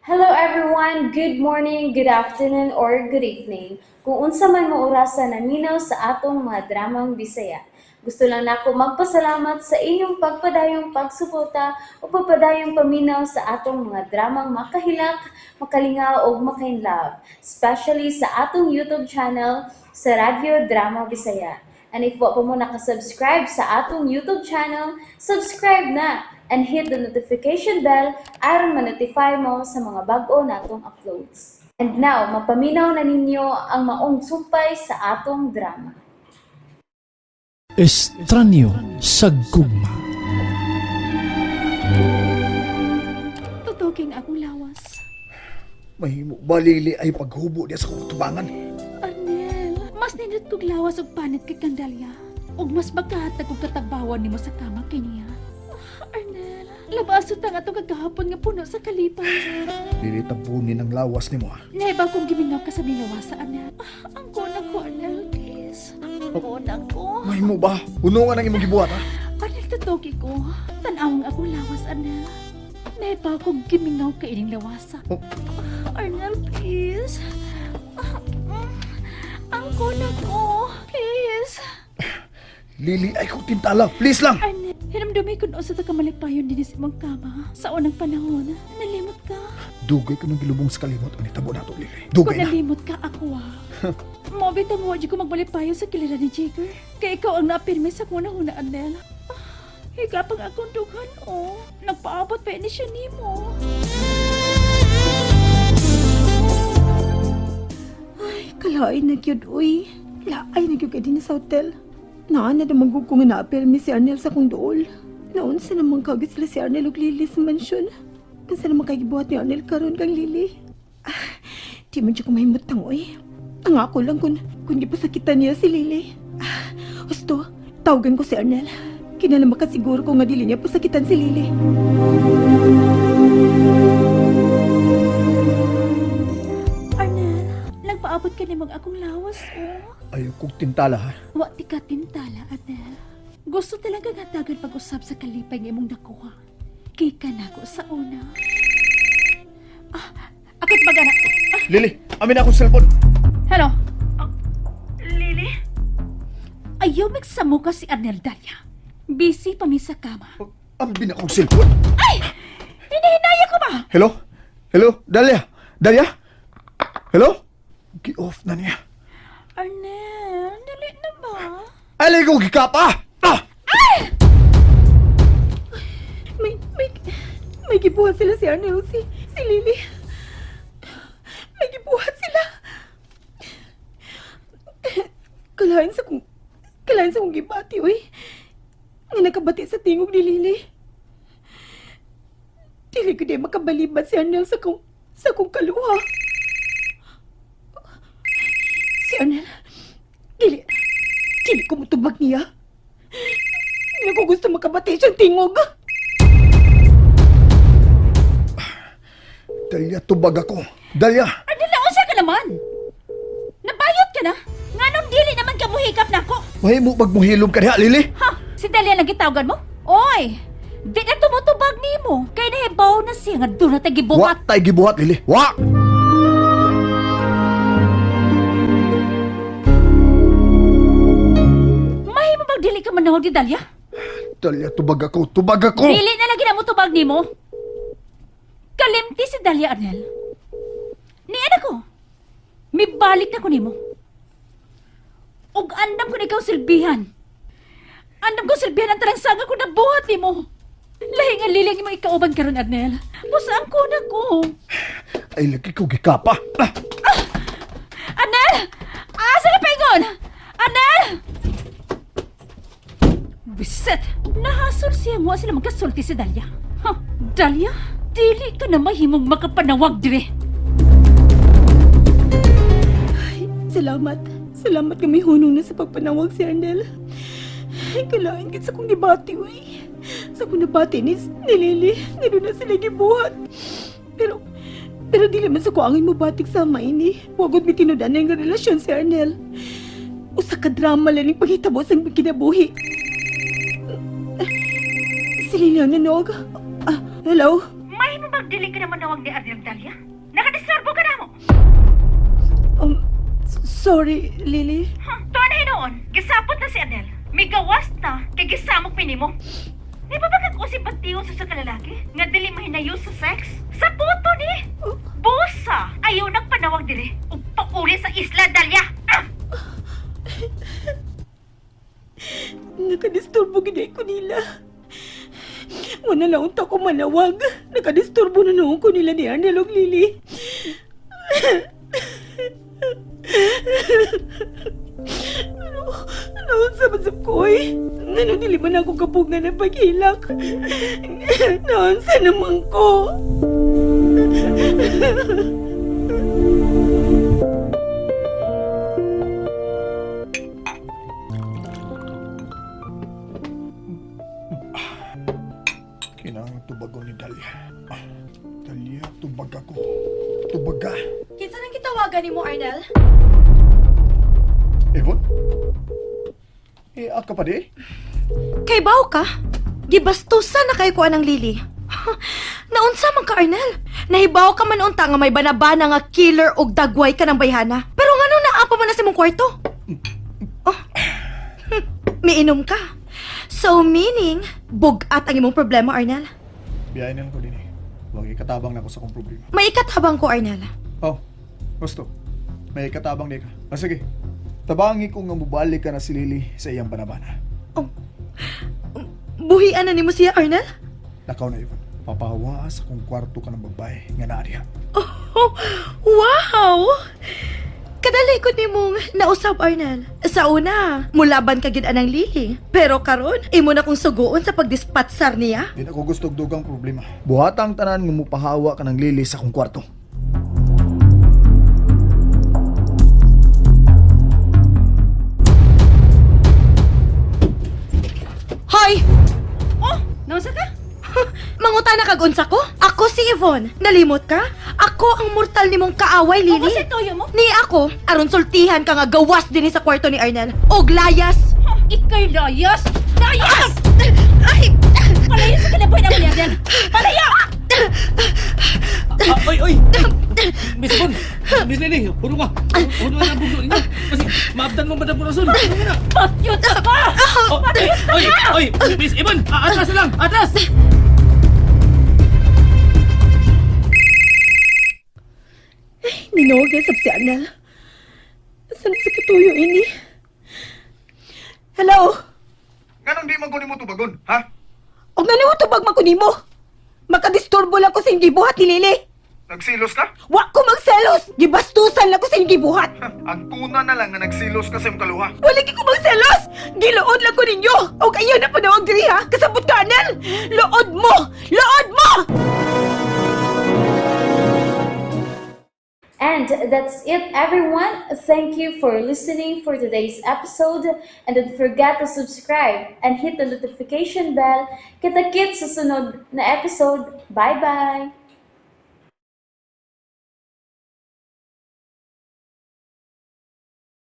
Hello everyone! Good morning, good afternoon, or good evening. Kung unsa man mo orasa naminaw sa atong mga dramang Bisaya. Gusto lang nako magpasalamat sa inyong pagpadayong pagsuporta o pagpadayong paminaw sa atong mga dramang makahilak, makalingaw ug makainlove, especially sa atong YouTube channel sa Radyo Drama Bisaya. And if wa pa mo nakasubscribe sa atong YouTube channel, subscribe na and hit the notification bell aron ma-notify mo sa mga bag-o natong uploads. And now, mapaminaw na ninyo ang maong sumpay sa atong drama. Estranyo sa gugma. Tutuking akong lawas. Mahimo ba, Lili, ay paghubo niya sa kong tubangan? Arnel, mas nindot kog lawas og panit kay Kandalya. Ug mas magkahatag og katagbawan nimo sa kama kiniya. Ah, Arnel, labasot ang atong kagahapon nga puno sa kalipay. Lili, tabunin ang lawas nimo, ha? Naiba kong gimingaw ka sa nilawasa, Arnel. Ah, ang kona ko, Arnel, please. Ang kona ko. Mahimo ba? Hunungan ang imong gibuhat, ha? Arnel, tutuki ko. Tanawang akong lawas, Arnel. Naiba kong gimingaw ka ining lawasa. Oh. Ah, Arnel, please. Ah, ang kona ko. Please. Lili, ay kong tintala. Please lang! Arnel, hinamdumi ko noon sa takamalipayon din sa imong kama. Sa unang panahon, nalimot ka. Dugay ko nang gilubong sa kalimot ang nitabo nato, Lili. Kung Dugay na. nalimot ka, ako ah. Mabita mo, di ko magbalipayon sa kilala ni Jigger. Kaya ikaw ang naapirme sa kung una Arnel. Ah, higa pang akong dughan, oh. Nagpaabot pa ini siya nimo. Ay, kalain na gyud uy. Laay na gyud kay din sa hotel. Naa na damang ko nga naapirmi si Arnel sa kong duol. Naunsa namang kagit sila si Arnel ug Lily sa mansyon. Unsa namang kay gibuhat ni Arnel karon kang Lily? Ah, di man siya kumahimutang uy. Ang ako lang kung gipasakitan niya si Lily. Ah, husto, tawagan ko si Arnel. Kinala makasiguro ko nga dili niya pasakitan si Lily. Arnel, nagpaabot ka nimong akong lawas, oh. Ayaw kong tintala, ha? Wa ti ka tintala, Arnel. Gusto talaga nga tagal pag-usap sa kalipay nga imong nakuha. Kay ka nako sa una. Ah, ako tabagana. Ah, Lili, amin akong cellphone. hello. Ah, Lily? Ayaw magsamo ka si Arnel Dalia. Busy pa mi sa kama. Ambin akong cellphone. Ay! Hinahinaya ko ba? Hello? Hello? Dalia? Dalia? Hello? Gi-off na niya. Arnel, dali na ba? Alay ko gikapa! Ah! May gibuhat sila si Arnel ug si Lily. May gibuhat sila. Kalahin sa kong gibati, uy. Nga nakabati sa tingog ni Lily. Dili ko di makabaliban si Arnel sa kong kaluha. Si Arnel, dili ko mutubag niya. Hindi ko gusto makabati siyang tingog. Dalia, tubag ako. Dalia! Arnel, naunsa ka naman? Nabayot ka na? Nganong dili naman ka muhikap nako? Mahimo bag muhilom ka diha, Lili? Ha? Si Delia lang gitawagan mo? Oy! Di na tumutubag nimo. Kay nahibaw na siya nga doon na tayo Wa gibuhat. tay gibuhat, Lili. Wa! Mahimo bang dili ka manahog ni Dalia? Dalia, tubag ako. Tubag ako! Dili na lagi na mo tubag nimo. Kalimti si Dalia, Arnel. Ni anak ko. Mibalik na ko nimo. Ug andam ko na ikaw silbihan. Andam ko silbihan ang tarangsanga ko nabuhat nimo. Lahi nga liling mo ikauban karon, Arnel. Busa ang kuna ko. Ay, lagi ko gikapa. Ah! Arnel! Asa na paingon? Arnel! Biset! Nahasol siya mo sila magkasulti si Dalia. Ha? Dalia? Dili ka na mahimong makapanawag dire. Ay, salamat. Salamat kami hunong na sa pagpanawag si Arnel. Ay, kalain kit sa kong gibati, uy. Sa kong nabati ni Lily, nga doon na sila gibuhat. Pero dili man sa ko angin mo batik sa ini. Wagod mi tinudan na yung relasyon si Arnel. Usa ka drama lang yung paghitabo sa kinabuhi. Si Lily ang nanog. Ah, hello? Mahimo magdili ka naman nawag ni Arnel Dalia? Nakadisturbo ka na mo! Sorry, Lily. Huh, tuwa na hinoon, gisapot na si Arnel. Migawas na, kay gisamok minimo. Di ba ba kag batiyon sa kalalaki? Nga dili mahinayo sa sex? Sa puto ni! Busa! Ayaw nagpanawag diri. Ug pauli sa isla, Dalia! Ah! Nakadisturbo gid ko nila. Wala lang unta ko manawag. Nakadisturbo na noon ko nila ni Arnel og Lily. Ano, ano sa masap ko eh? Ano dili man ako kapugngan ng paghilak? Noon sa naman ko? Kinahanglan tubagon ni Dalia. Ah, Dalia, tubag ako. Tubaga. Kinsa nang gitawagan nimo, Arnel? Evon? Eh, aka pa di? Kay baw ka? Gibastusan na kay ko anang Lily. Naunsa man ka, Arnel? Nahibaw ka man unta nga may banabana nga killer og dagway ka ng bayhana. Pero ngano naa pa man na sa imong kwarto? Oh. Miinom ka. So meaning, bugat ang imong problema, Arnel. Biyahe na lang ko din eh. Huwag ikatabang na ako sa akong problema. May ikatabang ko, Arnel. Oh, gusto. May ikatabang di ka. Ah, sige. Tabangi ko nga mubalik ka na si Lily sa iyang banabana. Oh. Buhian na nimo siya, Arnel? Lakaw na, Ivan. Papahawa sa kong kwarto ka ng babae nga naa diha. Oh, wow! Kadali ko nimong nausab, Arnel. Sa una, mulaban ka gid anang Lily. Pero karon, imo na kong suguon sa pagdispatsar niya. Di na ko gusto og dugang problema. Buhatang tanan nga mupahawa ka ng Lily sa akong kwarto. Hoy! Oh, naunsa ka? Manguta na kag unsa ko? Ako si Yvonne. Nalimot ka? Ako ang mortal nimong kaaway, Lily. Ako si Toyo mo? Ni ako, aron sultihan ka nga gawas dinhi sa kwarto ni Arnel. Og layas! Huh, ika'y layas! Layas! Ay! Palayo sa kinabuhi namin ni Arnel! Palayo! Ah, oy, oy! Miss Bon! Miss Lily, puno ka! Puno ka ng buglo ninyo! Kasi maabdan mo ba na purason? Puno ka na! Patyot ka! Oh, oy, oy! Miss Ibon! Ah, atras na lang! Atras! Ninawag na sab si Arnel. Saan sa katuyo ini? Hello? Nganong di man ko nimo tubagon, ha? Og naniwo tubag man ko nimo. Makadisturbo lang ko sa inyong gibuhat ni Lily. Nagsilos ka? Wa ko magselos! Gibastusan lang ko sa inyong gibuhat. Ang tuna na lang nga nagsilos ka sa imong kaluha. Wala gyud ko magselos! Giluod lang ko ninyo! Og ayaw na panawag diri ha! Kasabot ka, Arnel! Lood mo! Lood mo! And that's it, everyone. Thank you for listening for today's episode. And don't forget to subscribe and hit the notification bell. Kita-kits sa sunod na episode. Bye-bye!